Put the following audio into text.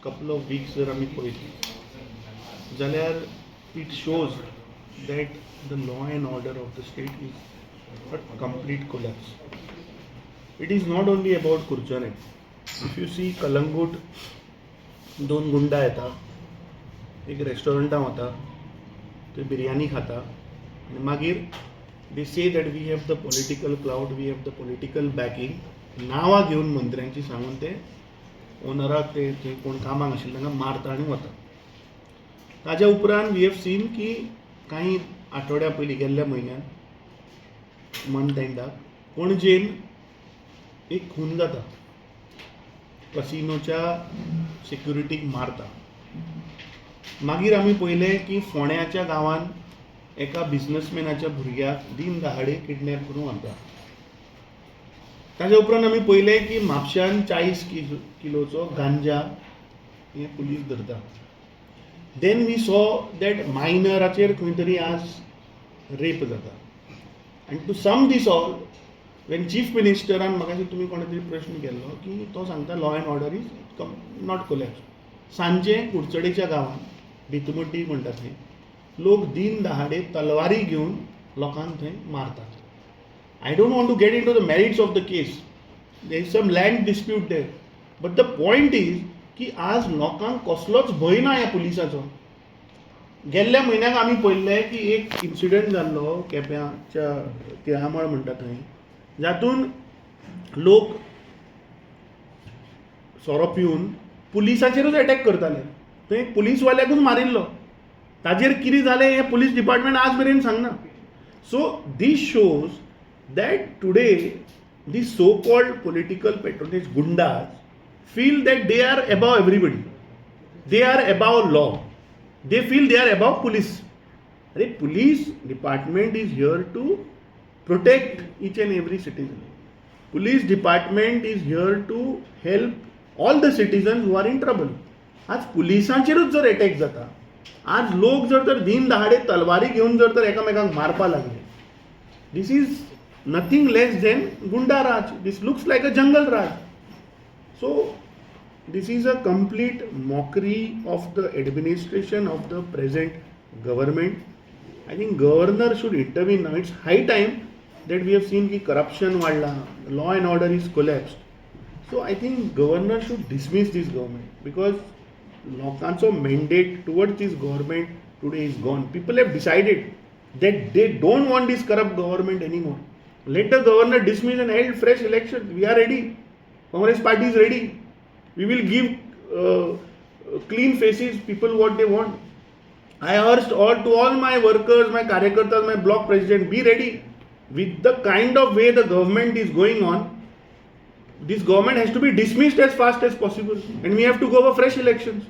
Couple of weeks जर आमी पळयली जाल्यार it shows that the law and order of the state is a complete collapse. It is not only about Curchorem. If you see Calangute, दोन गुंडा येता, एक रेस्टॉरंटान वता, थंय बिरयानी खाता आनी मागीर they say that we have the political clout, we have the political backing. नांवां घेवन मंत्र्यांची सांगून ते ओनराक, ते थंय कोण कामाक आशिल्ले तांकां मारता आनी वता. ताज्या उपरांत we have seen की कांय आठवड्या पयलीं, गेल्ल्या म्हयन्यान मंथ एंडाक पणजेन एक खून जाता, कसिनोच्या सेक्युरिटीक मारता. मागीर आमी पळयलें की फोंड्याच्या गांवान एका बिजनसमॅनाच्या भुरग्याक दिन दहाडे किडनॅप करून व्हरता. ताज्या उपरांत आमी पळयलें की म्हापश्यान 40 किलोचो गांजा हे पुलीस धरता. Then we saw that मायनराचेर खंय तरी आज रेप जाता. आनी to sum this all, when chief मिनिस्टरान म्हाका दिसता तुमी कोणे तरी प्रश्न केल्लो की तो सांगता law and order is not collapse. सांजे कुडचडेच्या गांवांत, बेतुमड्डी म्हणटा थंय, लोक दिन दहाडे तलवारी घेवन लोकांक थंय मारतात. I don't want to get into the merits of the case. There is some land dispute there, but the point is की आज लोकांक कसलोच भंय ना ह्या पुलिसाचो. गेल्ल्या म्हयन्याक आमी पळयल्लें की एक इन्सिडंट जाल्लो केप्याच्या तिळामळ म्हणटा थंय, जातून लोक सोरो पिवन पुलिसाचेरूच एटॅक करताले. थंय पुलीसवाल्याकूच मारिल्लो. ताजेर कितें जालें हें पुलीस डिपार्टमेंट आज मेरेन सांगना. So this shows that today the so called political patronage goondas feel that they are above everybody, they are above law, they feel they are above police. अरे, police department is here to protect each and every citizen. Police department is here to help all the citizens who are in trouble. आज पुलिसांचेरूच जर attack जाता, आज लोक जर तर दिन दहाडे तलवारी घेवन जर तर एकामेकांक मारपा लागले, this is nothing less than goonda raj. This looks like a jungle raj. So this is a complete mockery of the administration of the present government. I think governor should intervene now. It's high time that we have seen की corruption वाढला, law and order is collapsed. So I think governor should dismiss this government because लोकांचो mandate towards this government today is gone. People have decided that they don't want this corrupt government anymore. Let the governor dismiss and hold fresh election. We are ready. Congress party is ready. We will give clean faces, people what they want. I urged all to all my workers, my karyakartas, my block president, be ready. With the kind of way the government is going on, this government has to be dismissed as fast as possible and we have to go for fresh elections.